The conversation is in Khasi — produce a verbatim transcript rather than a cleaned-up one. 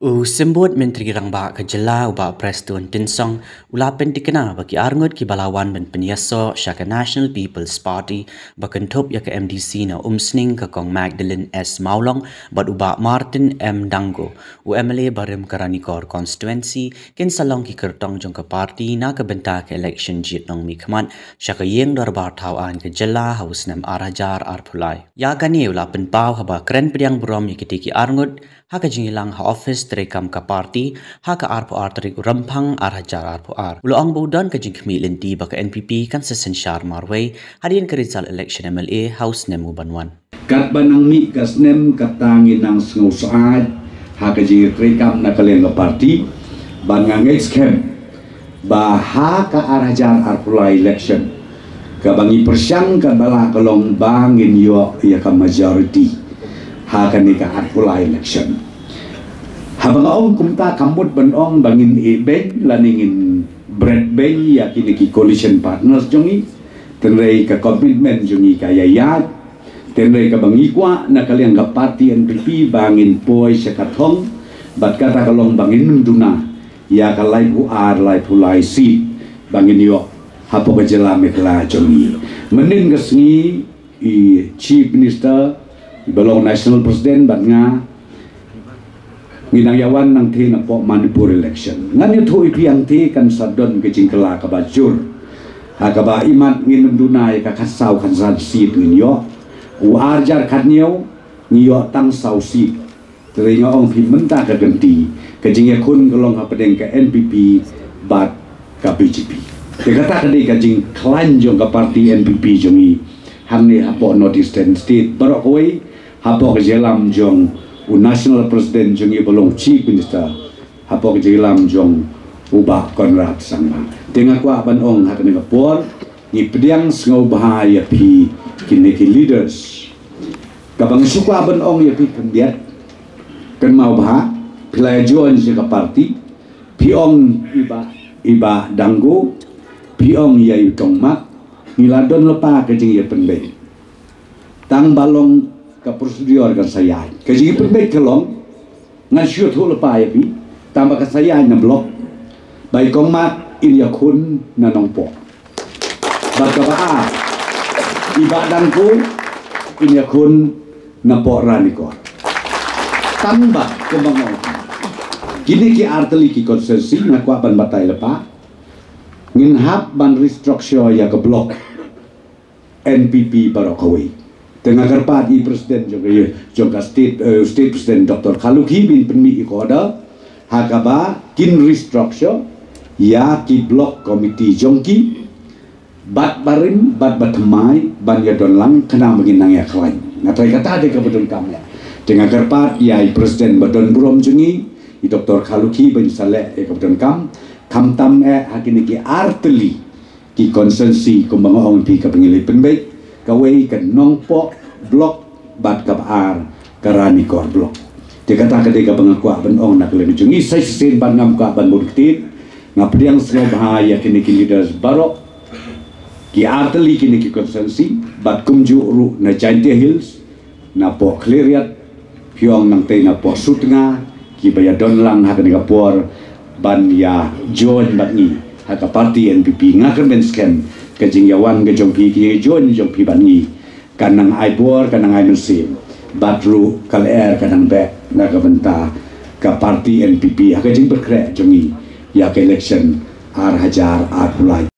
U Symbud Myntri Rangbah ka jylla u Bah Prestone Tynsong u la pyntikna ba ki arngut kiba la wan ban pynïasoh sha ka National People's Party ba kynthup ïa ka M D C na Umsning ka Kong Magdalene S Mawlong bad u Bah Martin M Dango, u M L A barim ka Ranikor Constituency, kin sa long ki kyrtong jong ka party na ka bynta ka election jied nongmihkhmat sha ka Ïing Dorbar Thaw Aiñ ka jylla ha u snem ar hajar arphew lai. Ïa kane u la pynpaw haba kren pdiang burom ïa kitei ki arngut ha ka jingïalang ha office treikam ka party ha ka arphew ar tarik u Rymphang ar hajar arphew ar. U la ong ba u don ka jingkhmih lynti ba ka N P P kan sa synshar marwei hadien ka result election M L A ha u snem u ban wan. Katba nang mih ka snem kata ngi nang sngewsih ha ka jingïatreikam na ka liang ka party, bad nga ngeit skhem ba ha ka ar hajar arphew lai election kaba ngi pyrshang katba lah ka long ba ngin ïoh ïa ka majority ha kane ka arphew lai election. Haba nga ong kumta kam mut ban ong ba ngin ïeh beiñ lane ngin bret beiñ ïa kine ki coalition partners jong ngi. Hynrei ka commitment jong ngi ka ïaid. Hynrei kaba ngi kwah na ka liang ka party N P P ba ngin poi sha ka thong bad kata ka long ba ngin ym duna ïa ka laiphew ar laiphew lai seat ba ngin ïoh hapoh ka jylla Meghalaya jong ngi. Mynnin ka sngi i Chief Minister, iba long National President bad nga, ngi nang ïawan nangtei napoh Manipur election. Ngan ïathuh ïa phi hangtei kan sa don ka jingkylla kaba jur. Ha kaba imat ngin ym duna ïa ka khatsaw khatsan seat ngin ïoh. U ar hajar khathynñiew ngi ïoh tang saw seat. Hynrei nga ong phi mynta ka kynti ka jingïakhun ka long hapdeng ka N P P bad ka B J P. Te kata ka dei ka jingkhlaiñ jong ka party N P P jong ngi hangne hapoh North Eastern State baroh kawei, hapoh ka jingïalam jong u National President jong ngi ba long Chief Minister, hapoh ka jingïalam jong u Bah Conrad Sangma. Te nga kwah ban ong ha kane ka por ngi pdiang sngewbha ïa phi kine ki leaders. Kaba nga shu kwah ban ong ïa phi khyndiat, kynmaw bha, phi la ïa join sha ka party, phi ong i Bah, i Bah Dangu, phi ong ïa i Tongmat, ngi la don lypa ka jingïapynbeit. Tang ba long ka procedure kan sa ïaid. Ka jingïapynbeit ka long, ngan shu ïathuh lypa ïa phi, tang ba kan sa ïaid na block. Ba i Kong Mat in ïakhun na Nongpoh. Bad kaba ar, i Bah Dangu in ïakhun napoh Ranikor. Tang ba kumba nga ong, kine ki artylli ki constituency nga kwah ban batai lypa. Ngin hap ban restructure ïa ka block N P P baroh kawei. Te nga kyrpad ïa i President jong ka, jong ka State, eh, State President Doctor Kharlukhi ba in pynmih ïa ka order ha kaba kin restructure ïa ki block committee jong ki, bad barim bad bathymmai ban ïadon lang khnang ba ngin nang ïakhlaiñ. Nga tharai kata dei kaba donkam eh. Te nga kyrpad ïa i President ba don burom jong ngi, i Doctor Kharlukhi, ba in sa leh ïa kaba donkam. Khamtam eh ha kine ki artylli ki constituency kumba nga ong ïa phi kaba ngi la pynbeit, kawei ka Nongpoh block bad kaba ar ka Ranikor block. Te kata ka dei kaba nga kwah ban ong na ka liang jong ngi. Sa shisien bad ngam kwah ban bun ktien, nga pdiang sngewbha ïa kine ki leaders baroh ki artylli kine ki constituency bad kumjuh ruh na Jaintia Hills, napoh Khliehriat, phi ong nangtei napoh Sutnga, kiba ïadon lang ha kane ka por ban ïa join bad ngi ha ka party N P P. Nga kyrmen skhem ka jingïawan ka jong phi, ka jingïajoin jong phi bad ngi kan nang ai bor, kan nang ai mynsiem, bad ruh ka lyer kan nang beh na ka bynta ka party N P P ha ka jingpyrkhreh jong ngi ïa ka election ar hajar arphew lai.